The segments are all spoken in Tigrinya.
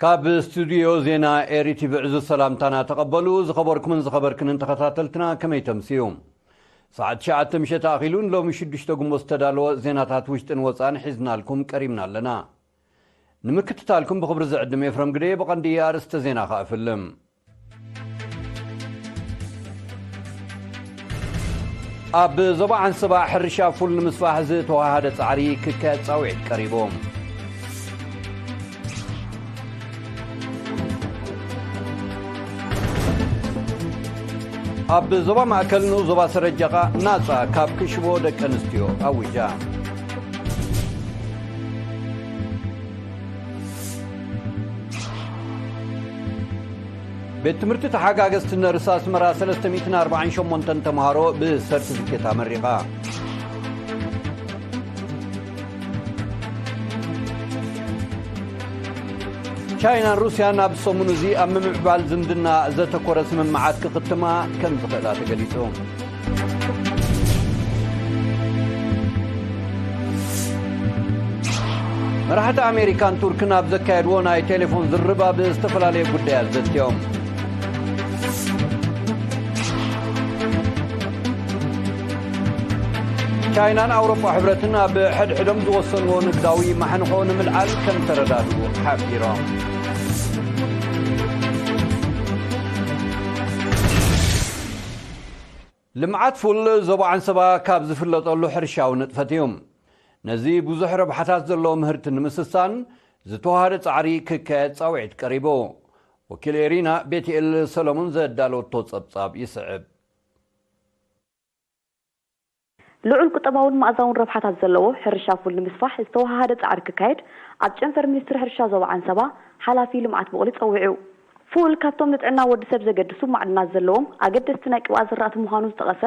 ካብ ስቱዲዮ ዜና ኤሪቲቪ ዕዙዝ ሰላምታና ተቐበሉ። ዝኸበርኩምን ዝኸበርክንን ተኸታተልትና፣ ከመይ ተምስዩ? ሰዓት ትሽዓተ ምሸት ኣኺሉን ሎሚ ሽዱሽተ ግንቦት ዝተዳለወ ዜናታት ውሽጥን ወፃን ሒዝናልኩም ቀሪብና ኣለና። ንምክትታልኩም ብኽብሪ ዝዕድም ኤፍረም ግደይ። ብቐንዲ ኣርእስተ ዜና ኸኣ እፍልም። ኣብ ዞባ ዓንሰባ ሕርሻ ፉል ንምስፋሕ ዝተዋሃደ ጻዕሪ ክካየድ ጻውዒት ቀሪቡ። ኣብ ዞባ ማእከል ንኡስ ዞባ ሰረጀቓ ናጻ ካብ ክሽቦ ደቂ ኣንስትዮ ኣዊጃ። ቤት ትምህርቲ ተሓጋገዝቲ ነርስ ኣስመራ ሰለስተ ሚእትን ኣርባዓን ሸሞንተን ተምሃሮ ብሰርቲፊኬት ኣመሪቓ። ቻይናን ሩስያን ኣብ ሰሙን እዚ ኣብ ምምዕባል ዝምድና ዘተኮረ ስምምዓት ክኽትማ ከም ዝኽእላ ተገሊጹ። መራሕቲ ኣሜሪካን ቱርክን ኣብ ዘካየድዎ ናይ ቴሌፎን ዝርርብ ኣብ ዝተፈላለየ ጉዳያት ዘትዮም። ቻይናን ኣውሮፓ ሕብረትን ኣብ ሕድሕዶም ዝወሰንዎ ንግዳዊ ማሕንቖ ንምልዓል ከም ተረዳድኡ ሓቢሮም። ልምዓት ፉል ዞባ ዓንሰባ ካብ ዝፍለጠሉ ሕርሻዊ ንጥፈት እዩ። ነዚ ብዙሕ ረብሓታት ዘለዎ ምህርቲ ንምስሳን ዝተዋሃደ ጻዕሪ ክካየድ ጻውዒት ቀሪቡ። ወኪል ኤሪና ቤትኤል ሰሎሞን ዘዳለወቶ ጸብጻብ ይስዕብ። ልዑል ቁጠባውን መኣዛውን ረብሓታት ዘለዎ ሕርሻ ፉል ንምስፋሕ ዝተወሃሃደ ጻዕሪ ክካየድ ኣብ ጨንፈር ሚኒስትሪ ሕርሻ ዞባ ዓንሰባ ሓላፊ ልምዓት ብቑሊ ጸዊዑ። ፉል ካብቶም ንጥዕና ወዲ ሰብ ዘገድሱ ማዕድናት ዘለዎም ኣገደስቲ ናይ ቅብኣት ዝራእቲ ምዃኑ ዝጠቐሰ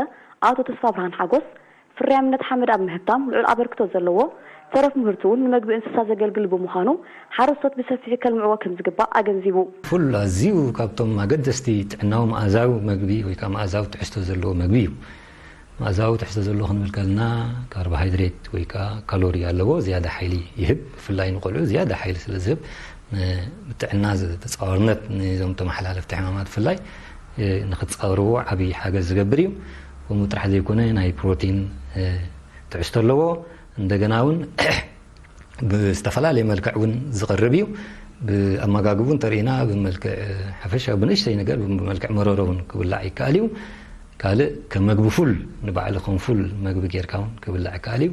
ኣቶ ተስፋ ብርሃን ሓጎስ፣ ፍርያምነት ሓመድ ኣብ ምህብታም ልዑል ኣበርክቶ ዘለዎ፣ ተረፍ ምህርቱ እውን ንመግቢ እንስሳ ዘገልግል ብምዃኑ ሓረስቶት ብሰፊሑ ከልምዕዎ ከም ዝግባእ ኣገንዚቡ። ፉል ኣዝዩ ካብቶም ኣገደስቲ ጥዕናዊ መኣዛዊ መግቢ ወይ ከዓ መኣዛዊ ትሕዝቶ ዘለዎ መግቢ እዩ። መኣዛዊ ትሕዝቶ ዘለዎ ክንብል ከለና ካርቦሃይድሬት ወይ ከዓ ካሎሪ ኣለዎ፣ ዝያዳ ሓይሊ ይህብ። ብፍላይ ንቆልዑ ዝያዳ ሓይሊ ስለ ዝህብ፣ ን-፣ ብጥዕና ዝ-፣ ተጻዋርነት ንዞም ተመሓላለፍቲ ሕማማት ብፍላይ፣ እ፣ ንኽጻወርዎ ዓብዪ ሓገዝ ዝገብር እዩ። ከምኡ ጥራሕ ዘይኮነ ናይ ፕሮቲን፣ እ፣ ትሕዝቶ ኣለዎ። እንደገና እውን ብዝተፈላለየ መልክዕ እውን ዝቐርብ እዩ። ብኣመጋግቡ እንተርኢና ብመልክዕ ሓፈሻዊ ብንእሽተይ ነገር ብመልክዕ መረሮ እውን ክብላዕ ይከኣል እዩ። ካልእ ከም መግቢ ፉል ንባዕሉ ከም ፉል መግቢ ጌርካ እውን ክብላዕ ይከኣል እዩ።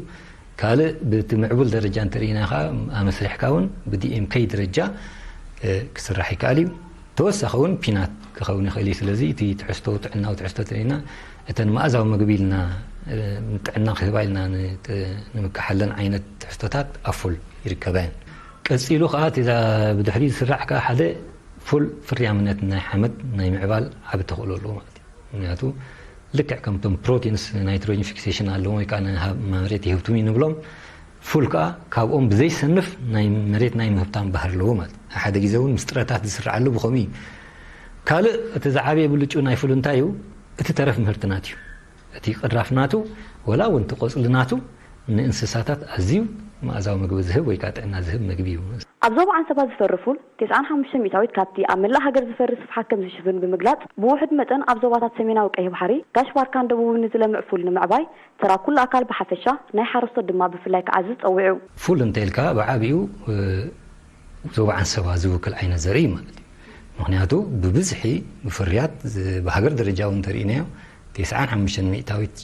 ካልእ ብቲ ምዕቡል ደረጃ እንተርኢና ከዓ ኣመስሪሕካ እውን ብዲኤምኬይ ደረጃ፣ እ፣ ክስራሕ ይከኣል እዩ። ተወሳኺ እውን ፒናት ክኸውን ይኽእል እዩ። ስለዚ እቲ ትሕዝቶ፣ ጥዕናዊ ትሕዝቶ እንተርኢና እተን መኣዛዊ መግቢ ኢልና፣ እ፣ ንጥዕና ክህባ ኢልና ን-፣ ጥ-፣ ንምክሓለን ዓይነት ትሕዝቶታት ኣብ ፉል ይርከባ እየን። ቀጺሉ ከዓ እቲ ዛ-፣ ብድሕሪ ዝስራዕ ከዓ ሓደ ፉል ፍርያምነት ናይ ሓመድ ናይ ምዕባል ዓቢ ተኽእሎ ኣለዎ ማለት እዩ። ምክንያቱ ልክዕ ከምቶም ፕሮቲንስ ናይትሮጅን ፊክሴሽን ኣለዎም ወይ ከዓ ንሃብ-፣ መሬት ይህብትም እዩ ንብሎም፣ ፉል ከዓ ካብኦም ብዘይሰንፍ ናይ መሬት ናይ ምህብታም ባህሪ ኣለዎ ማለት እዩ። ሓደ ግዜ እውን ምስ ጥረታት ዝስርዓሉ ብኸምኡ እዩ። ካልእ እቲ ዝዓበየ ብልጩ ናይ ፉል እንታይ እዩ? እቲ ተረፍ ምህርቲ ናት እዩ። እቲ ቅራፍ ናቱ ወላ እውን እቲ ቆጽሊ ናቱ ንእንስሳታት ኣዝዩ መኣዛዊ መግቢ ዝህብ ወይ ከዓ ጥዕና ዝህብ መግቢ እዩ። ኣብ ዞባ ዓንሰባ ዝፈሪ ፉል ተስዓን ሓሙሽተ ሚእታዊት ካብቲ ኣብ መላእ ሃገር ዝፈሪ ስፍሓት ከም ዝሽፍን ብምግላጽ፣ ብውሑድ መጠን ኣብ ዞባታት ሰሜናዊ ቀይሕ ባሕሪ፣ ጋሽ ባርካን ደቡብን ንዝለምዕ ፉል ንምዕባይ ተራ ኩሉ ኣካል ብሓፈሻ ናይ ሓረስቶት ድማ ብፍላይ ክዓዝዝ ጸዊዑ። ፉል እንተ ኢልካ ብዓቢኡ፣ እ፣ ዞባ ዓንሰባ ዝውክል ዓይነት ዘርኢ ማለት እዩ። ምኽንያቱ ብብዝሒ ብፍርያት ዝ-፣ ብሃገር ደረጃ እውን እንተርኢናዮ፣ ተስዓን ሓሙሽተን ሚእታዊት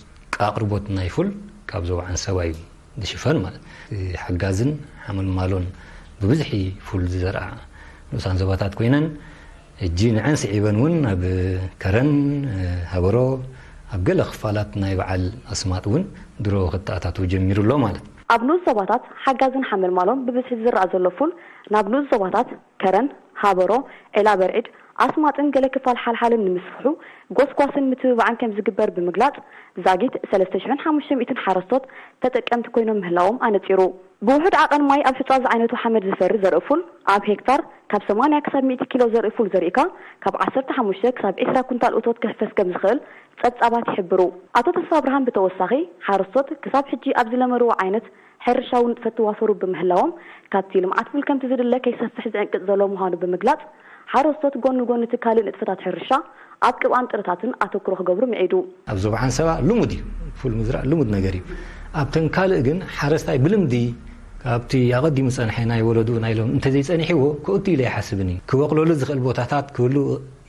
ኣቕርቦት ናይ ፉል ካብ ዞባ ዓንሰባ እዩ ዝሽፈን ማለት እዩ። ሓጋዝን ሓመልማሎን ብብዝሒ ፉል ዝዘርኣ ንኡሳን ዞባታት ኮይነን፣ ሕጂ ንዐን ስዒበን እውን ኣብ ከረን፣ ሃበሮ፣ ኣብ ገለ ክፋላት ናይ በዓል ኣስማጥ እውን ድሮ ክተኣታተው ጀሚሩ ኣሎ ማለት እዩ። ኣብ ንኡስ ዞባታት ሓጋዝን ሓመልማሎን ብብዝሒ ዝዝራእ ዘሎ ፉል ናብ ንኡስ ዞባታት ከረን፣ ሃበሮ፣ ዒላ በርዒድ፣ ኣስማጥን ገለ ክፋል ሓልሓልን ንምስፍሑ ጎስጓስን ምትብባዕን ከም ዝግበር ብምግላጽ፣ ዛጊት ሰለስተ ሽሕን ሓሙሽተ ሚእትን ሓረስቶት ተጠቀምቲ ኮይኖም ምህላዎም ኣነጺሩ። ብውሑድ ዓቐን ማይ ኣብ ሑጻ ዝዓይነቱ ሓመድ ዝፈሪ ዘርኢ ፉል፣ ኣብ ሄክታር ካብ ሰማንያ ክሳብ ሚእቲ ኪሎ ዘርኢ ፉል ዘሪእካ፣ ካብ ዓሰርተ ሓሙሽተ ክሳብ ዒስራ ኩንታል እቶት ክሕፈስ ከም ዝኽእል ጸብጻባት ይሕብሩ። ኣቶ ተስፋብርሃን ብተወሳኺ፣ ሓረስቶት ክሳብ ሕጂ ኣብ ዝለመድዎ ዓይነት ሕርሻ እውን ፈትዋፈሩ ብምህላዎም፣ ካብቲ ልምዓት ፉል ከምቲ ዝድለ ከይሰፍሕ ዝዕንቅጽ ዘሎ ምዃኑ ብምግላጽ፣ ሓረስቶት ጎኒ ጎኒ እቲ ካልእ ንጥፈታት ሕርሻ ኣብ ቅብኣን ጥረታትን ኣተኩሮ ክገብሩ ምዒዱ። ኣብ ዞባ ዓንሰባ ልሙድ እዩ፣ ፉል ምዝራእ ልሙድ ነገር እዩ። ኣብተን ካልእ ግን ሓረስታይ ብልምዲ ካብቲ ኣቐዲሙ ዝጸንሐ ናይ ወለዱ ናይ ሎም እንተዘይጸኒሕዎ ክእቱ ኢለ ኣይሓስብን እዩ። ክበቕለሉ ዝኽእል ቦታታት ክህሉ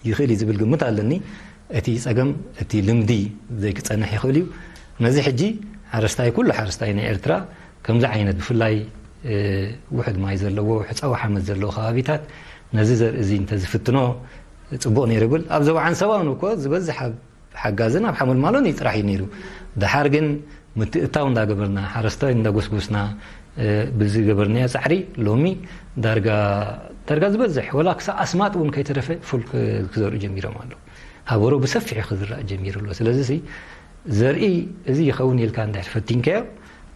ይኽእል እዩ ዝብል ግምት ኣለኒ። እቲ ጸገም እቲ ልምዲ ዘይክጸንሕ ይኽእል እዩ። ነዚ ሕጂ ሓረስታይ፣ ኩሉ ሓረስታይ ናይ ኤርትራ ከምዚ ዓይነት ብፍላይ ውሕድ ማይ ዘለዎ ውሕጻዊ ሓመድ ዘለዎ ከባቢታት ነዚ ዘርኢ እዚ እንተዝፍትኖ ጽቡቕ ነይሩ ብል። ኣብ ዞባ ዓንሰባ እውን እኮ ዝበዝሕ ሓጋዝን ኣብ ሓመልማሎን እዩ ጥራሕ እዩ ነይሩ። ደሓር ግን ምትእታው እንዳገበርና ሓረስታይ እንዳጎስጎስና ብዝገበርናዮ ጻዕሪ ሎሚ ዳርጋ ዳርጋ ዝበዝሕ ወላ ክሳብ ኣስማጥ እውን ከይተረፈ ፉል ክዘርኡ ጀሚሮም ኣለዉ። ሃበሮ ብሰፊሑ ክዝራእ ጀሚሩ ኣሎ። ስለዚ ዘርኢ እዚ ይኸውን ኢልካ እንድሕር ፈቲንካዮ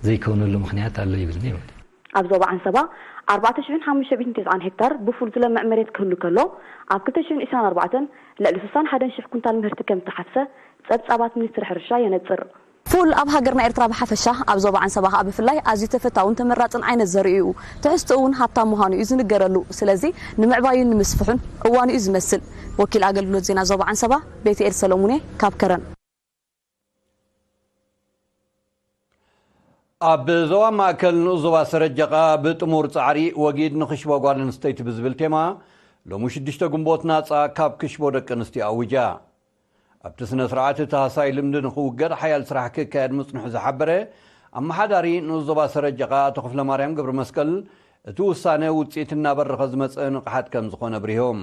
ዘይከውነሉ ምኽንያት ኣሎ ይብልኒ ማለት እዩ። ኣብ ዞባ ዓንሰባ ኣርባዕተ ሽሕን ሓሙሽተ ሚእትን ተስዓን ሄክታር ብፉል ዝለምዕ መሬት ክህሉ ከሎ፣ ኣብ ክልተ ሽሕን ዕስራን ኣርባዕተን ልዕሊ ስሳን ሓደን ሽሕ ኩንታል ምህርቲ ከም ዝተሓፍሰ ጸብጻባት ሚኒስትሪ ሕርሻ የነጽር። ፉል ኣብ ሃገርና ኤርትራ ብሓፈሻ ኣብ ዞባ ዓንሰባ ከኣ ብፍላይ ኣዝዩ ተፈታውን ተመራጽን ዓይነት ዘርኢ እዩ። ትሕዝትኡ እውን ሃብታም ምዃኑ እዩ ዝንገረሉ። ስለዚ ንምዕባዩን ንምስፍሑን እዋኑ እዩ ዝመስል። ወኪል ኣገልግሎት ዜና ዞባ ዓንሰባ ቤትኤል ሰለሙኔ ካብ ከረን። ኣብ ዞባ ማእከል ንኡስ ዞባ ሰረጀቓ ብጥሙር ጻዕሪ ወጊድ ንኽሽቦ ጓል ኣንስተይቲ ብዝብል ቴማ ሎሚ ሽዱሽተ ግንቦት ናጻ ካብ ክሽቦ ደቂ ኣንስትዮ ኣዊጃ። ኣብቲ ስነ ስርዓት እቲ ሃሳይ ልምዲ ንኽውገድ ሓያል ስራሕ ክካየድ ምጽንሑ ዝሓበረ ኣመሓዳሪ ንኡስ ዞባ ሰረጀቓ ኣቶ ክፍለ ማርያም ገብረ መስቀል፣ እቲ ውሳነ ውጽኢት እናበረኸ ዝመጸ ንቕሓት ከም ዝኾነ ኣብሪሆም።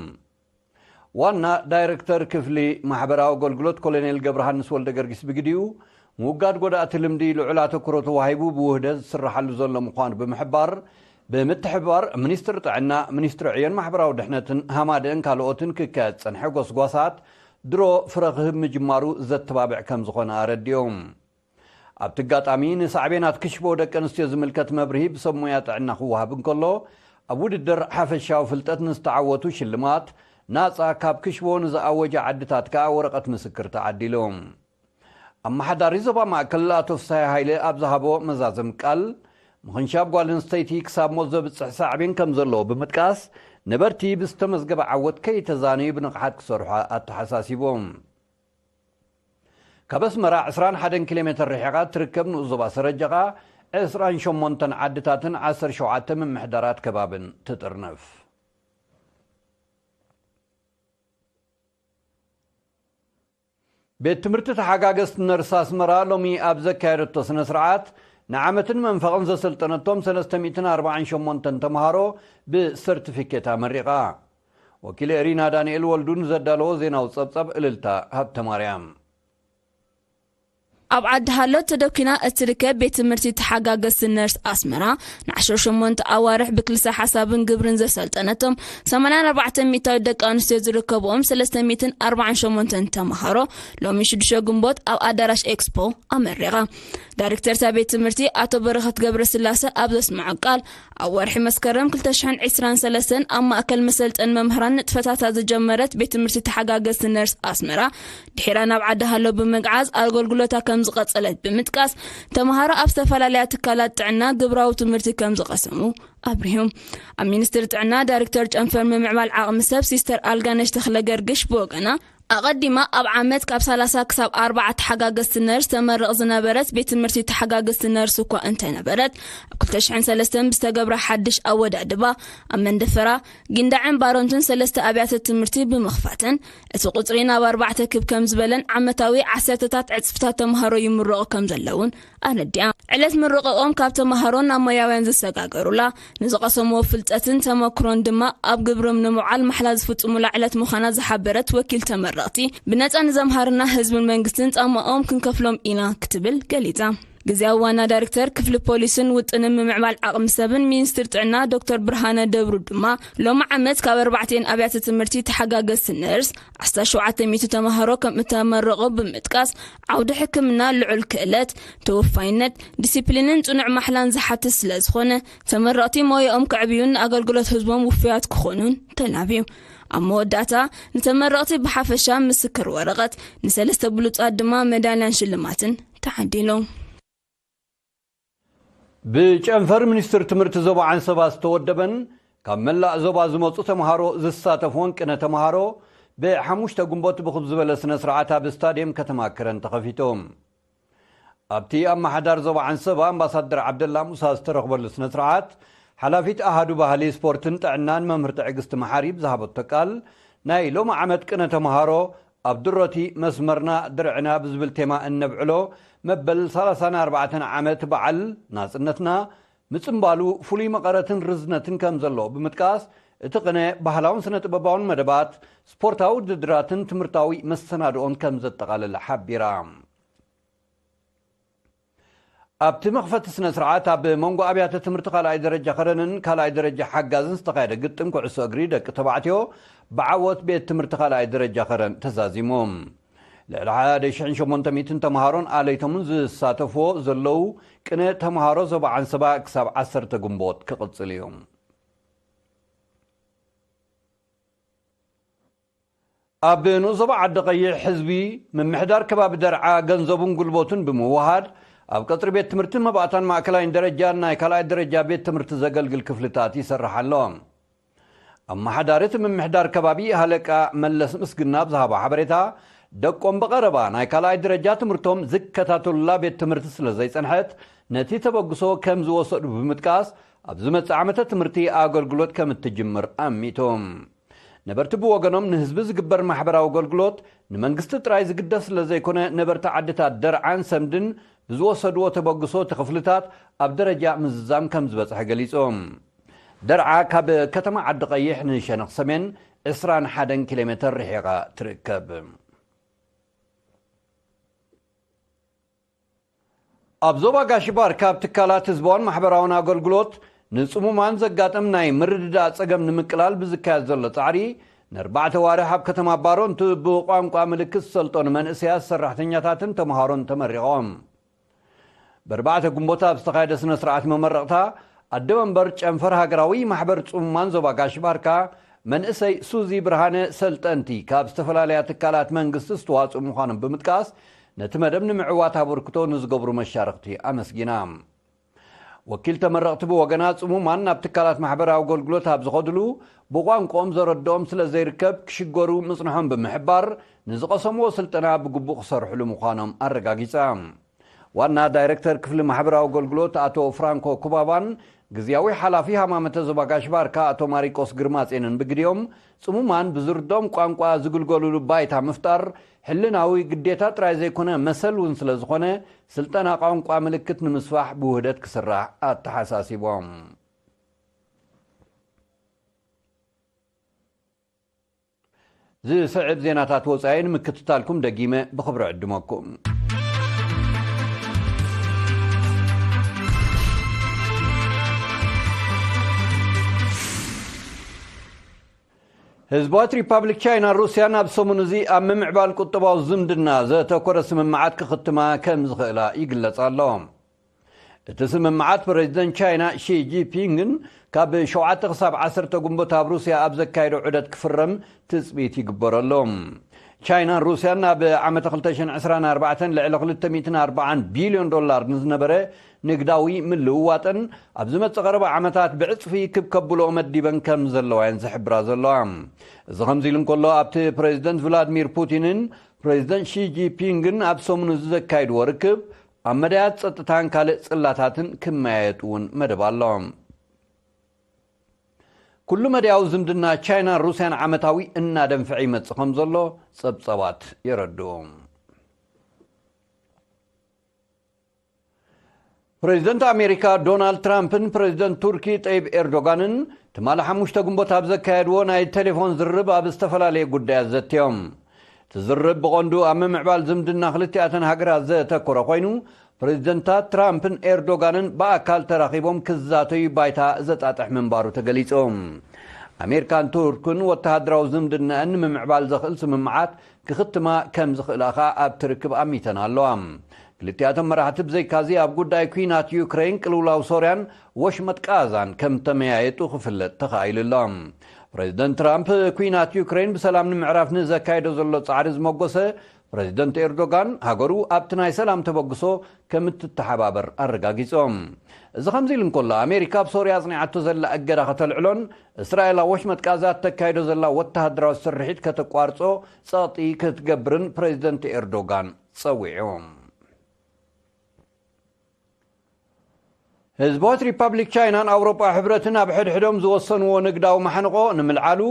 ዋና ዳይረክተር ክፍሊ ማሕበራዊ ኣገልግሎት ኮሎኔል ገብረሃንስ ወልደ ገርጊስ ብግዲኡ፣ ምውጋድ ጎዳእቲ ልምዲ ልዑል ኣተኩሮ ተዋሂቡ ብውህደት ዝስራሓሉ ዘሎ ምዃኑ ብምሕባር፣ ብምትሕብባር ሚኒስትሪ ጥዕና፣ ሚኒስትሪ ዕዮን ማሕበራዊ ድሕነትን ሃማደእን ካልኦትን ክካየድ ዝጸንሐ ጎስጓሳት ድሮ ፍረ ክህብ ምጅማሩ ዘተባብዕ ከም ዝኾነ ኣረዲኦም። ኣብቲ ኣጋጣሚ ንሳዕቤናት ክሽቦ ደቂ ኣንስትዮ ዝምልከት መብርሂ ብሰብ ሞያ ጥዕና ክወሃብ እንከሎ፣ ኣብ ውድድር ሓፈሻዊ ፍልጠት ንዝተዓወቱ ሽልማት፣ ናጻ ካብ ክሽቦ ንዝኣወጃ ዓድታት ከኣ ወረቐት ምስክር ተዓዲሉ። ኣመሓዳሪ ዞባ ማእከል ኣቶ ፍስሃየ ሃይለ ኣብ ዝሃቦ መዛዘም ቃል፣ ምኽንሻብ ጓል ኣንስተይቲ ክሳብ ሞት ዘብጽሕ ሳዕቤን ከም ዘለዎ ብምጥቃስ፣ ነበርቲ ብዝተመዝገበ ዓወት ከይተዛነዩ ብንቕሓት ክሰርሑ ኣተሓሳሲቦም። ካብ ኣስመራ ዕስራን ሓደን ኪሎ ሜተር ርሒቓ እትርከብ ንኡስ ዞባ ሰረጀቓ ዕስራን ሸሞንተን ዓድታትን ዓሰርተ ሸውዓተ ምምሕዳራት ከባብን ትጥርንፍ። ቤት ትምህርቲ ተሓጋገዝቲ ነርስ ኣስመራ ሎሚ ኣብ ዘካየደቶ ስነ ስርዓት ንዓመትን መንፈቕን ዘሰልጠነቶም ሰለስተ ሚእትን ኣርባዓን ሸሞንተን ተምሃሮ ብሰርቲፊኬት ኣመሪቓ። ወኪል ኤሪና ዳንኤል ወልዱ ንዘዳለዎ ዜናዊ ጸብጻብ እልልታ ሃብተማርያም። ኣብ ዓዲ ሃሎ ተደኲና እትርከብ ቤት ትምህርቲ ተሓጋገዝቲ ነርስ ኣስመራ ንዓሰርተ ሸሞንተ ኣዋርሕ ብክልሰ ሓሳብን ግብርን ዘሰልጠነቶም ሰማንያን ኣርባዕተን ሚእታዊት ደቂ ኣንስትዮ ዝርከብኦም ሰለስተ ሚእትን ኣርባዓን ሸሞንተን ተምሃሮ ሎሚ ሽዱሽተ ግንቦት ኣብ ኣዳራሽ ኤክስፖ ኣመሪቓ። ዳይሬክተር እታ ቤት ትምህርቲ ኣቶ በረኸት ገብረስላሰ ኣብ ዘስምዖ ቃል፣ ኣብ ወርሒ መስከረም ክልተ ሽሕን ዕስራን ሰለስተን ኣብ ማእከል መሰልጠን መምህራን ንጥፈታታ ዝጀመረት ቤት ትምህርቲ ተሓጋገዝቲ ነርስ ኣስመራ ድሒራ ናብ ዓዲ ሃሎ ብምግዓዝ ኣገልግሎታ ከም ዝቐጸለት ብምጥቃስ፣ ተምሃሮ ኣብ ዝተፈላለያ ትካላት ጥዕና ግብራዊ ትምህርቲ ከም ዝቐሰሙ ኣብሪሆም። ኣብ ሚኒስትሪ ጥዕና ዳይሬክተር ጨንፈር ምምዕባል ዓቕሚ ሰብ ሲስተር ኣልጋነሽ ተኽለ ገርግሽ ብወገና፣ ኣቐዲማ ኣብ ዓመት ካብ ሰላሳ ክሳብ ኣርባዓ ተሓጋገዝቲ ነርስ ተመርቕ ዝነበረት ቤት ትምህርቲ ተሓጋገዝቲ ነርስ እኳ እንተነበረት፣ ኣብ ክልተ ሽሕን ሰለስተን ብዝተገብረ ሓድሽ ኣወዳድባ ኣብ መንደፈራ፣ ጊንዳዕን ባረንቱን ሰለስተ ኣብያተ ትምህርቲ ብምኽፋተን፣ እቲ ቁጽሪ ናብ ኣርባዕተ ክብ ከም ዝበለን ዓመታዊ ዓሰርተታት ዕጽፍታት ተምሃሮ ይምረቑ ከም ዘለውን ኣረዲኣ። ዕለት ምርቕኦም ካብ ተምሃሮ ናብ ሞያውያን ዝሰጋገሩላ፣ ንዝቐሰምዎ ፍልጠትን ተመክሮን ድማ ኣብ ግብሮም ንምውዓል ማሕላ ዝፍጽሙላ ዕለት ምዃና ዝሓበረት ወኪል ተመረቕቲ፣ ብነጻ ንዘምሃርና ህዝብን መንግስትን ጻማኦም ክንከፍሎም ኢና ክትብል ገሊጻ። ግዝያዊ ዋና ዳይሬክተር ክፍሊ ፖሊስን ውጥንን ምምዕባል ዓቕሚ ሰብን ሚኒስትር ጥዕና ዶክተር ብርሃነ ደብሩ ድማ፣ ሎሚ ዓመት ካብ ኣርባዕቲኤን ኣብያተ ትምህርቲ ተሓጋገዝቲ ነርስ ዓሰርተ ሸውዓተ ሚእቲ ተምሃሮ ከም እተመረቑ ብምጥቃስ፣ ዓውዲ ሕክምና ልዑል ክእለት፣ ተወፋይነት፣ ዲሲፕሊንን ጽኑዕ ማሕላን ዝሓትት ስለ ዝኾነ፣ ተመረቕቲ ሞያኦም ከዕብዩን ንኣገልግሎት ህዝቦም ውፉያት ክኾኑን ተላብዩ። ኣብ መወዳእታ፣ ንተመረቕቲ ብሓፈሻ ምስክር ወረቐት፣ ንሰለስተ ብሉጻት ድማ መዳልያን ሽልማትን ተዓዲሎም። ብጨንፈር ሚኒስትር ትምህርቲ ዞባ ዓንሰባ ዝተወደበን ካብ መላእ ዞባ ዝመጹ ተምሃሮ ዝሳተፍዎን ቅነ ተምሃሮ ብሓሙሽተ ግንቦት ብኽብ ዝበለ ስነ ስርዓት ኣብ ስታድየም ከተማ ከረን ተኸፊቱ። ኣብቲ ኣመሓዳር ዞባ ዓንሰባ ኣምባሳደር ዓብደላ ሙሳ ዝተረኽበሉ ስነ ስርዓት ሓላፊት ኣሃዱ ባህሊ፣ ስፖርትን ጥዕናን መምህር ትዕግስቲ መሓሪ ብዝሃበቶ ቃል፣ ናይ ሎሚ ዓመት ቅነ ተምሃሮ ኣብ ድሮቲ መስመርና ድርዕና ብዝብል ቴማ እነብዕሎ መበል ሰላሳን ኣርባዕተን ዓመት በዓል ናጽነትና ምጽምባሉ ፍሉይ መቐረትን ርዝነትን ከም ዘለዎ ብምጥቃስ፣ እቲ ቅነ ባህላውን ስነ ጥበባውን መደባት፣ ስፖርታዊ ውድድራትን ትምህርታዊ መሰናድኦን ከም ዘጠቓለለ ሓቢራ። ኣብቲ መኽፈቲ ስነ ስርዓት ኣብ መንጎ ኣብያተ ትምህርቲ ካልኣይ ደረጃ ከረንን ካልኣይ ደረጃ ሓጋዝን ዝተኻየደ ግጥም ኩዕሶ እግሪ ደቂ ተባዕትዮ ብዓወት ቤት ትምህርቲ ካልኣይ ደረጃ ከረን ተዛዚሙ። ልዕሊ ሓደ ሽሕን ሸሞንተ ሚእትን ተምሃሮን ኣለይቶምን ዝሳተፍዎ ዘለዉ ቅነ ተምሃሮ ዞባ ዓንሰባ ክሳብ ዓሰርተ ግንቦት ክቕጽል እዩ። ኣብ ንኡስ ዞባ ዓዲ ቀይሕ ህዝቢ ምምሕዳር ከባቢ ደርዓ ገንዘቡን ጉልበቱን ብምውሃድ ኣብ ቀጽሪ ቤት ትምህርቲ መባእታን ማእከላይን ደረጃን ናይ ካልኣይ ደረጃ ቤት ትምህርቲ ዘገልግል ክፍልታት ይሰርሕ ኣሎ። ኣመሓዳሪ እቲ ምምሕዳር ከባቢ ሃለቃ መለስ ምስግና ኣብ ዝሃቦ ሓበሬታ፣ ደቆም ብቐረባ ናይ ካልኣይ ደረጃ ትምህርቶም ዝከታተሉላ ቤት ትምህርቲ ስለ ዘይጸንሐት፣ ነቲ ተበግሶ ከም ዝወሰዱ ብምጥቃስ፣ ኣብ ዝመጽእ ዓመተ ትምህርቲ ኣገልግሎት ከም እትጅምር ኣሚቶም። ነበርቲ ብወገኖም፣ ንህዝቢ ዝግበር ማሕበራዊ ኣገልግሎት ንመንግስቲ ጥራይ ዝግደስ ስለ ዘይኮነ፣ ነበርቲ ዓድታት ደርዓን ሰምድን ብዝወሰድዎ ተበግሶ፣ እቲ ክፍልታት ኣብ ደረጃ ምዝዛም ከም ዝበጽሐ ገሊጾም። ደርዓ ካብ ከተማ ዓዲ ቀይሕ ንሸነኽ ሰሜን ዕስራን ሓደን ኪሎ ሜተር ርሒቓ ትርከብ። ኣብ ዞባ ጋሽ ባርካ፣ ኣብ ትካላት ህዝባውን ማሕበራውን ኣገልግሎት ንጽሙማን ዘጋጥም ናይ ምርድዳእ ጸገም ንምቅላል ብዝካየድ ዘሎ ጻዕሪ፣ ንኣርባዕተ ዋርሕ ኣብ ከተማ ባሮንቱ ብቋንቋ ምልክት ዝሰልጠኑ መንእሰያት ሰራሕተኛታትን ተምሃሮን ተመሪቖም። ብኣርባዕተ ግንቦት ኣብ ዝተኻየደ ስነ ስርዓት መመረቕታ፣ ኣደ መንበር ጨንፈር ሃገራዊ ማሕበር ጽሙማን ዞባ ጋሽ ባርካ፣ መንእሰይ ሱዚ ብርሃነ፣ ሰልጠንቲ ካብ ዝተፈላለያ ትካላት መንግስቲ ዝተዋጽኡ ምዃኖም ብምጥቃስ፣ ነቲ መደብ ንምዕዋት ኣበርክቶ ንዝገብሩ መሻርኽቲ ኣመስጊና። ወኪል ተመረቕቲ ብወገና፣ ጽሙማን ናብ ትካላት ማሕበራዊ ኣገልግሎት ኣብ ዝኸድሉ ብቋንቋኦም ዘረድኦም ስለ ዘይርከብ ክሽገሩ ምጽንሖም ብምሕባር፣ ንዝቐሰምዎ ስልጠና ብግቡእ ክሰርሕሉ ምዃኖም ኣረጋጊጻ። ዋና ዳይረክተር ክፍሊ ማሕበራዊ ኣገልግሎት ኣቶ ፍራንኮ ኩባባን ግዝያዊ ሓላፊ ሃማመተ ዞባ ጋሽ ባርካ ኣቶ ማሪቆስ ግርማጼንን ብግዲኦም፣ ጽሙማን ብዝርድኦም ቋንቋ ዝግልገሉሉ ባይታ ምፍጣር ሕልናዊ ግዴታ ጥራይ ዘይኮነ መሰል እውን ስለ ዝኾነ፣ ስልጠና ቋንቋ ምልክት ንምስፋሕ ብውህደት ክስራሕ ኣተሓሳሲቦም። ዝስዕብ ዜናታት ወጻኢ ንምክትታልኩም ደጊመ ብኽብሪ ዕድመኩም። ህዝባዊት ሪፓብሊክ ቻይናን ሩስያን ኣብ ሰሙን እዚ ኣብ ምምዕባል ቁጠባዊ ዝምድና ዘተኮረ ስምምዓት ክኽትማ ከም ዝኽእላ ይግለጽ ኣሎ። እቲ ስምምዓት ፕረዚደንት ቻይና ሺ ጂንፒንግን ካብ ሸውዓተ ክሳብ ዓሰርተ ግንቦት ኣብ ሩስያ ኣብ ዘካየዶ ዑደት ክፍረም ትጽቢት ይግበረሉ። ቻይናን ሩስያን ኣብ ዓመተ ክልተ ሽሕን ዕስራን ኣርባዕተን ልዕሊ ክልተ ሚእትን ኣርባዓን ቢልዮን ዶላር ንዝነበረ ንግዳዊ ምልውዋጠን ኣብ ዝመጽእ ቀረባ ዓመታት ብዕጽፊ ክብ ከብልኦ መዲበን ከም ዘለዋ እየን ዝሕብራ ዘለዋ። እዚ ከምዚ ኢሉ እንከሎ፣ ኣብቲ ፕረዚደንት ቭላድሚር ፑቲንን ፕረዚደንት ሺ ጂንፒንግን ኣብ ሰሙን እዚ ዘካይድዎ ርክብ ኣብ መዳያት ጸጥታን ካልእ ጽላታትን ክመያየጡ እውን መደብ ኣሎ። ኩሉ መዳያዊ ዝምድና ቻይናን ሩስያን ዓመታዊ እናደንፍዐ ይመጽእ ከም ዘሎ ጸብጸባት የረድኡ። ፕረዚደንት ኣሜሪካ ዶናልድ ትራምፕን ፕረዚደንት ቱርኪ ጠይብ ኤርዶጋንን ትማሊ ሓሙሽተ ግንቦት ኣብ ዘካየድዎ ናይ ቴሌፎን ዝርርብ ኣብ ዝተፈላለየ ጉዳያት ዘትዮም። እቲ ዝርርብ ብቐንዱ ኣብ ምምዕባል ዝምድና ክልቲኣተን ሃገራት ዘተኮረ ኮይኑ፣ ፕረዚደንታት ትራምፕን ኤርዶጋንን ብኣካል ተራኺቦም ክዛተዩ ባይታ ዘጣጥሕ ምንባሩ ተገሊጹ። ኣሜሪካን ቱርክን ወተሃደራዊ ዝምድናኣን ንምምዕባል ዘኽእል ስምምዓት ክኽትማ ከም ዝኽእላ ኸኣ ኣብቲ ርክብ ኣሚተን ኣለዋ። ክልቲኣቶም መራሕቲ ብዘይካዚ ኣብ ጉዳይ ኲናት ዩክረይን፣ ቅልውላው ሶርያን ወሽመጥ ቃዛን ከም ተመያየጡ ክፍለጥ ተኻኢሉ ኣሎ። ፕረዚደንት ትራምፕ ኲናት ዩክረይን ብሰላም ንምዕራፍ ንዘካየዶ ዘሎ ጻዕሪ ዝመጎሰ ፕረዚደንት ኤርዶጋን ሃገሩ ኣብቲ ናይ ሰላም ተበግሶ ከም እትተሓባበር ኣረጋጊጾም። እዚ ከምዚ ኢሉ እንከሎ፣ ኣሜሪካ ኣብ ሶርያ ኣጽኒዓቶ ዘላ እገዳ ከተልዕሎን እስራኤል ኣብ ወሽመጥ ቃዛ እተካይዶ ዘላ ወተሃደራዊ ስርሒት ከተቋርጾ ጸቕጢ ክትገብርን ፕረዚደንት ኤርዶጋን ጸዊዑ። ህዝባዊት ሪፓብሊክ ቻይናን ኣውሮጳ ሕብረትን ኣብ ሕድሕዶም ዝወሰንዎ ንግዳዊ ማሕንቆ ንምልዓሉ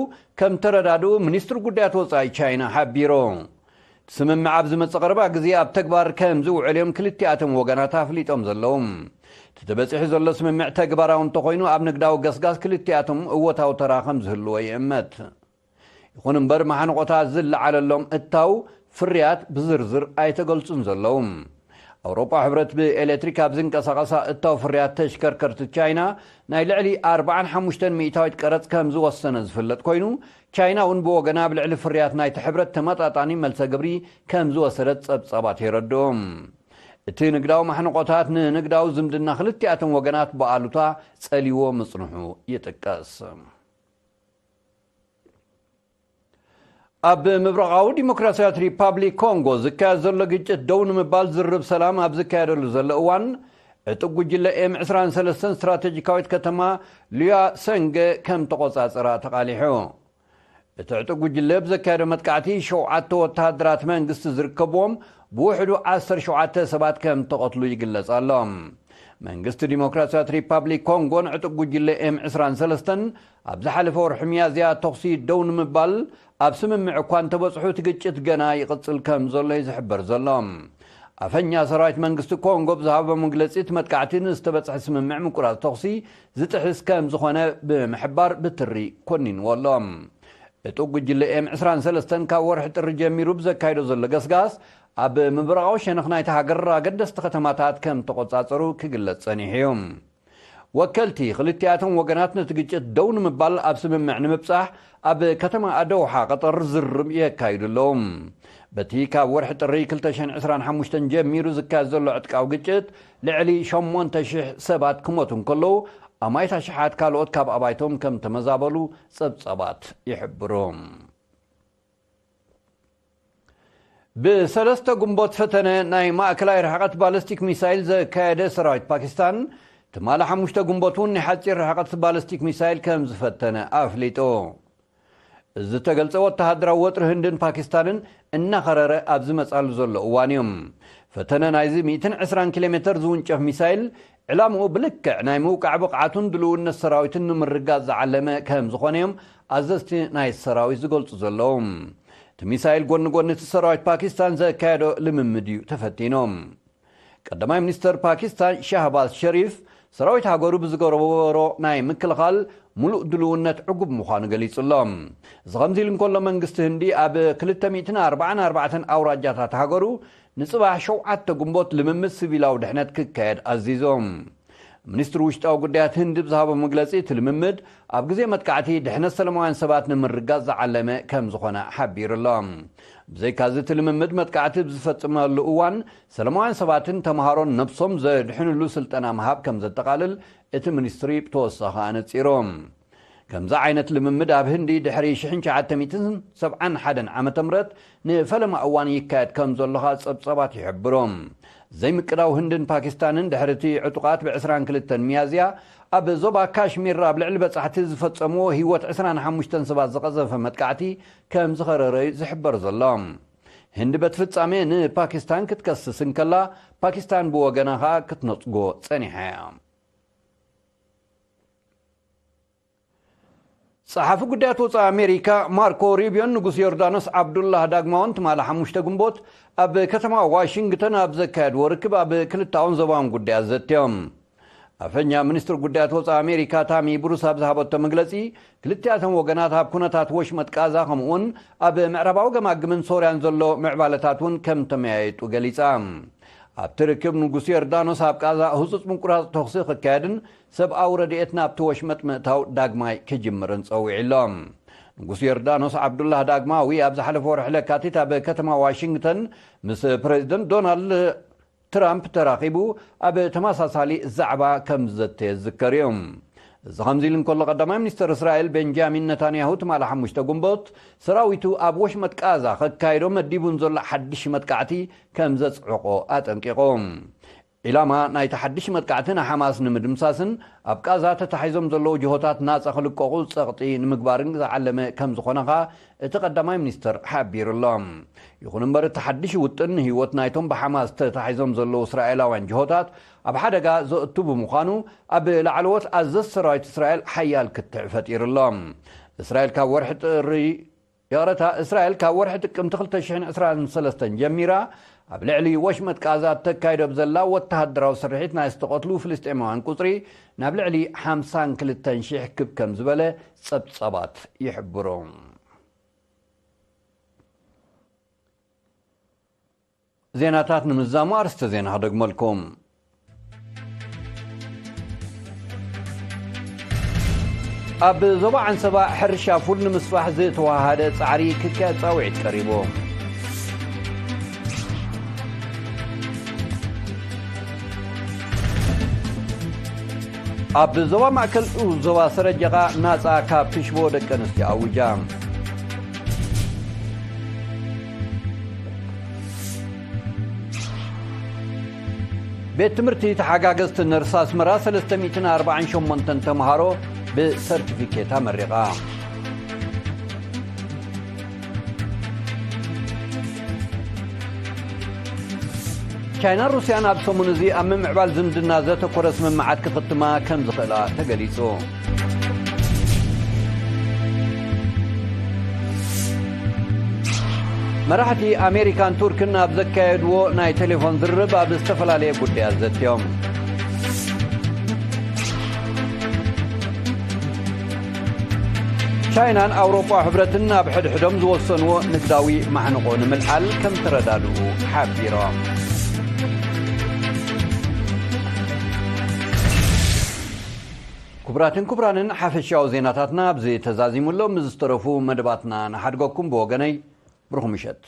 ከም ተረዳድኡ ሚኒስትሪ ጉዳያት ወጻኢ ቻይና ሓቢሩ። እቲ ስምምዕ ኣብ ዝመጽእ ቀረባ ግዜ ኣብ ተግባር ከም ዝውዕል እዮም ክልቲኣቶም ወገናት ኣፍሊጦም ዘለዉ። እቲ ተበጺሑ ዘሎ ስምምዕ ተግባራዊ እንተኾይኑ፣ ኣብ ንግዳዊ ገስጋስ ክልቲኣቶም እወታዊ ተራ ከም ዝህልዎ ይእመት። ይኹን እምበር፣ ማሕንቆታት ዝለዓለሎም እታው ፍርያት ብዝርዝር ኣይተገልጹን ዘለዉ። ኣውሮጳ ሕብረት ብኤሌክትሪክ ኣብ ዝንቀሳቐሳ እታው ፍርያት ተሽከርከርቲ ቻይና ናይ ልዕሊ ኣርባዓን ሓሙሽተን ሚእታዊት ቀረጽ ከም ዝወሰነ ዝፍለጥ ኮይኑ፣ ቻይና እውን ብወገና ኣብ ልዕሊ ፍርያት ናይቲ ሕብረት ተመጣጣኒ መልሰ ግብሪ ከም ዝወሰደት ጸብጻባት የረድኡ። እቲ ንግዳዊ ማሕንቆታት ንንግዳዊ ዝምድና ክልቲኣቶም ወገናት ብኣሉታ ጸልይዎ ምጽንሑ ይጥቀስ። ኣብ ምብራቓዊ ዲሞክራሲያዊት ሪፓብሊክ ኮንጎ ዝካየድ ዘሎ ግጭት ደው ንምባል ዝርብ ሰላም ኣብ ዝካየደሉ ዘሎ እዋን፣ ዕጡቕ ጉጅለ ኤም ዕስራን ሰለስተን ስትራቴጂካዊት ከተማ ሉያ ሰንገ ከም ተቖጻጸራ ተቓሊሑ። እቲ ዕጡቕ ጉጅለ ብዘካየዶ መጥቃዕቲ ሸውዓተ ወተሃደራት መንግስቲ ዝርከብዎም ብውሕዱ ዓሰርተ ሸውዓተ ሰባት ከም ተቐትሉ ይግለጽ ኣሎ። መንግስቲ ዲሞክራሲያዊት ሪፓብሊክ ኮንጎን ዕጡቕ ጉጅለ ኤም ዕስራን ሰለስተን ኣብ ዝሓለፈ ወርሒ ሚያዝያ ተኹሲ ደው ንምባል ኣብ ስምምዕ እኳ እንተበጽሑ፣ እቲ ግጭት ገና ይቕጽል ከም ዘሎ እዩ ዝሕበር ዘሎ። ኣፈኛ ሰራዊት መንግስቲ ኮንጎ ብዝሃቦ መግለጺ፣ እቲ መጥቃዕቲ ንዝተበጽሐ ስምምዕ ምቁራጽ ተኹሲ ዝጥሕስ ከም ዝኾነ ብምሕባር ብትሪ ኮኒንዎ ኣሎ። እቲ ጉጅለ ኤም ዕስራን ሰለስተን ካብ ወርሒ ጥሪ ጀሚሩ ብዘካይዶ ዘሎ ገስጋስ፣ ኣብ ምብራቓዊ ሸነኽ ናይቲ ሃገር ኣገደስቲ ከተማታት ከም ተቖጻጸሩ ክግለጽ ጸኒሑ እዩ። ወከልቲ ክልቲኣቶም ወገናት ነቲ ግጭት ደው ንምባል ኣብ ስምምዕ ንምብጻሕ ኣብ ከተማ ኣደውሓ ቀጠር ዝርብ የካይዱ ኣለዉ። በቲ ካብ ወርሒ ጥሪ ክልተ ሽሕን ዕስራን ሓሙሽተን ጀሚሩ ዝካየድ ዘሎ ዕጥቃዊ ግጭት፣ ልዕሊ ሸሞንተ ሽሕ ሰባት ክሞቱ እንከለዉ፣ ኣማኢት ኣሽሓት ካልኦት ካብ ኣባይቶም ከም ተመዛበሉ ጸብጻባት ይሕብሩ። ብሰለስተ ግንቦት ፈተነ ናይ ማእከላይ ርሕቀት ባለስቲክ ሚሳይል ዘካየደ ሰራዊት ፓኪስታን፣ ትማሊ ሓሙሽተ ግንቦት እውን ናይ ሓጺር ርሕቀት ባለስቲክ ሚሳይል ከም ዝፈተነ ኣፍሊጡ። እዚ ዝተገልጸ፣ ወተሃደራዊ ወጥሪ ህንድን ፓኪስታንን እናኸረረ ኣብ ዝመጻሉ ዘሎ እዋን እዩ። ፈተነ ናይዚ ሚእትን ዕስራን ኪሎ ሜተር ዝውንጨፍ ሚሳይል፣ ዕላምኡ ብልክዕ ናይ ምውቃዕ ብቕዓቱን ድልውነት ሰራዊትን ንምርጋጽ ዝዓለመ ከም ዝኾነ እዮም ኣዘዝቲ ናይ ሰራዊት ዝገልጹ ዘለዉ። እቲ ሚሳይል ጎኒ ጎኒ እቲ ሰራዊት ፓኪስታን ዘካየዶ ልምምድ እዩ ተፈቲኑ። ቀዳማይ ሚኒስተር ፓኪስታን ሻህባዝ ሸሪፍ፣ ሰራዊት ሃገሩ ብዝገበሮ ናይ ምክልኻል ምሉእ ድልውነት ዕጉብ ምዃኑ ገሊጹ ኣሎ። እዚ ከምዚ ኢሉ እንከሎ፣ መንግስቲ ህንዲ ኣብ ክልተ ሚእትን ኣርባዓን ኣርባዕተን ኣውራጃታት ሃገሩ ንጽባሕ ሸውዓተ ግንቦት ልምምድ ሲቪላዊ ድሕነት ክካየድ ኣዚዙ። ሚኒስትሪ ውሽጣዊ ጉዳያት ህንዲ ብዝሃቦ መግለጺ፣ እቲ ልምምድ ኣብ ግዜ መጥቃዕቲ ድሕነት ሰላማውያን ሰባት ንምርጋጽ ዝዓለመ ከም ዝኾነ ሓቢሩ ኣሎ። ብዘይካዚ፣ እቲ ልምምድ መጥቃዕቲ ብዝፈጽመሉ እዋን፣ ሰላማውያን ሰባትን ተምሃሮን ነብሶም ዘድሕንሉ ስልጠና ምሃብ ከም ዘጠቓልል እቲ ሚኒስትሪ ብተወሳኺ ኣነጺሩ። ከምዚ ዓይነት ልምምድ ኣብ ህንዲ ድሕሪ ሽሕን ትሽዓተ ሚእትን ሰብዓን ሓደን ዓመተ ምህረት ንፈለማ እዋን ይካየድ ከም ዘሎ ኸኣ ጸብጻባት ይሕብሩ። ዘይምቅዳው ህንድን ፓኪስታንን ድሕሪ እቲ ዕጡቓት ብ ዕስራን ክልተን ሚያዝያ ኣብ ዞባ ካሽሚር ኣብ ልዕሊ በጻሕቲ ዝፈጸምዎ ህይወት ዕስራን ሓሙሽተን ሰባት ዝቐዘፈ መጥቃዕቲ ከም ዝኸረረ እዩ ዝሕበር ዘሎ። ህንዲ በቲ ፍጻሜ ንፓኪስታን ክትከስስ እንከላ፣ ፓኪስታን ብወገና ኸኣ ክትነጽጎ ጸኒሓ እያ። ጸሓፊ ጉዳያት ወጻኢ ኣሜሪካ ማርኮ ሩቢዮን ንጉስ ዮርዳኖስ ዓብዱላህ ዳግማውን ትማሊ ሓሙሽተ ግንቦት ኣብ ከተማ ዋሽንግተን ኣብ ዘካየድዎ ርክብ ኣብ ክልተኣውን ዞባውን ጉዳያት ዘትዮም። ኣፈኛ ሚኒስትሪ ጉዳያት ወጻኢ ኣሜሪካ ታሚ ብሩስ ኣብ ዝሃበቶ መግለጺ፣ ክልቲኣቶም ወገናት ኣብ ኩነታት ወሽመጥ ቃዛ ከምኡውን ኣብ ምዕራባዊ ገማግምን ሶርያን ዘሎ ምዕባለታት እውን ከም ተመያየጡ ገሊጻ። ኣብቲ ርክብ ንጉስ ዮርዳኖስ ኣብ ቃዛ ህጹጽ ምቁራጽ ተኹሲ ክካየድን ሰብኣዊ ረድኤት ናብቲ ወሽመጥ ምእታው ዳግማይ ክጅምርን ጸዊዑ ኣሎ። ንጉስ ዮርዳኖስ ዓብዱላህ ዳግማዊ ኣብ ዝሓለፈ ወርሒ ለካቲት ኣብ ከተማ ዋሽንግተን ምስ ፕረዚደንት ዶናልድ ትራምፕ ተራኺቡ ኣብ ተመሳሳሊ ዛዕባ ከም ዝዘተየ ዝዝከር እዩ። እዚ ከምዚ ኢሉ እንከሎ፣ ቀዳማይ ሚኒስተር እስራኤል ቤንጃሚን ነታንያሁ ትማሊ ሓሙሽተ ግንቦት፣ ሰራዊቱ ኣብ ወሽመጥ ቃዛ ከካይዶ መዲቡ ንዘሎ ሓድሽ መጥቃዕቲ ከም ዘጽዕቖ ኣጠንቂቑ። ዒላማ ናይቲ ሓድሽ መጥቃዕቲ ንሓማስ ንምድምሳስን ኣብ ቃዛ ተታሒዞም ዘለዉ ጅሆታት ናጻ ክልቀቑ ጸቕጢ ንምግባርን ዝዓለመ ከም ዝኾነ ኸኣ እቲ ቀዳማይ ሚኒስተር ሓቢሩ ኣሎ። ይኹን እምበር፣ እቲ ሓድሽ ውጥን ንህይወት ናይቶም ብሓማስ ተታሒዞም ዘለዉ እስራኤላውያን ጅሆታት ኣብ ሓደጋ ዘእቱ ብምዃኑ፣ ኣብ ላዕለዎት ኣዘዝቲ ሰራዊት እስራኤል ሓያል ክትዕ ፈጢሩ ኣሎ። እስራኤል ካብ ወርሒ ጥሪ ይቕረታ፣ እስራኤል ካብ ወርሒ ጥቅምቲ ክልተ ሽሕን ዕስራን ሰለስተን ጀሚራ ኣብ ልዕሊ ወሽመጥ ቃዛ ተካይዶ ብዘላ ወተሃደራዊ ስርሒት ናይ ዝተቐትሉ ፍልስጤማውያን ቁጽሪ ናብ ልዕሊ ሓምሳን ክልተን ሽሕ ክብ ከም ዝበለ ጸብጸባት ይሕብሩ። ዜናታት ንምዛሙ ኣርስተ ዜና ክደግመልኩም። ኣብ ዞባ ዓንሰባ ሕርሻ ፉል ንምስፋሕ ዝተዋሃደ ጻዕሪ ክካየድ ጻውዒት ቀሪቡ። ኣብ ዞባ ማእከል ዞባ ሰረጀቓ ናጻ ካብ ትሽቦ ደቂ ኣንስትዮ ኣውጃ። ቤት ትምህርቲ ተሓጋገዝቲ ነርስ ኣስመራ ሰለስተ ሚእትን ኣርባዓን ሸሞንተን ተምሃሮ ብሰርቲፊኬት ኣመሪቓ። ቻይናን ሩስያን ኣብ ሰሙን እዚ ኣብ ምምዕባል ዝምድና ዘተኮረ ስምምዓት ክኽትማ ከም ዝኽእላ ተገሊጹ። መራሕቲ ኣሜሪካን ቱርክን ኣብ ዘካየድዎ ናይ ቴሌፎን ዝርርብ ኣብ ዝተፈላለየ ጉዳያት ዘትዮም። ቻይናን ኣውሮጳ ሕብረትን ኣብ ሕድሕዶም ዝወሰንዎ ንግዳዊ ማሕንቆ ንምልዓል ከም ተረዳድኡ ሓቢሮም። ክቡራትን ክቡራንን፣ ሓፈሻዊ ዜናታትና ኣብዚ ተዛዚሙ ኣሎ። ምስ ዝተረፉ መደባትና ንሓድገኩም። ብወገነይ ብሩኽ ምሸት።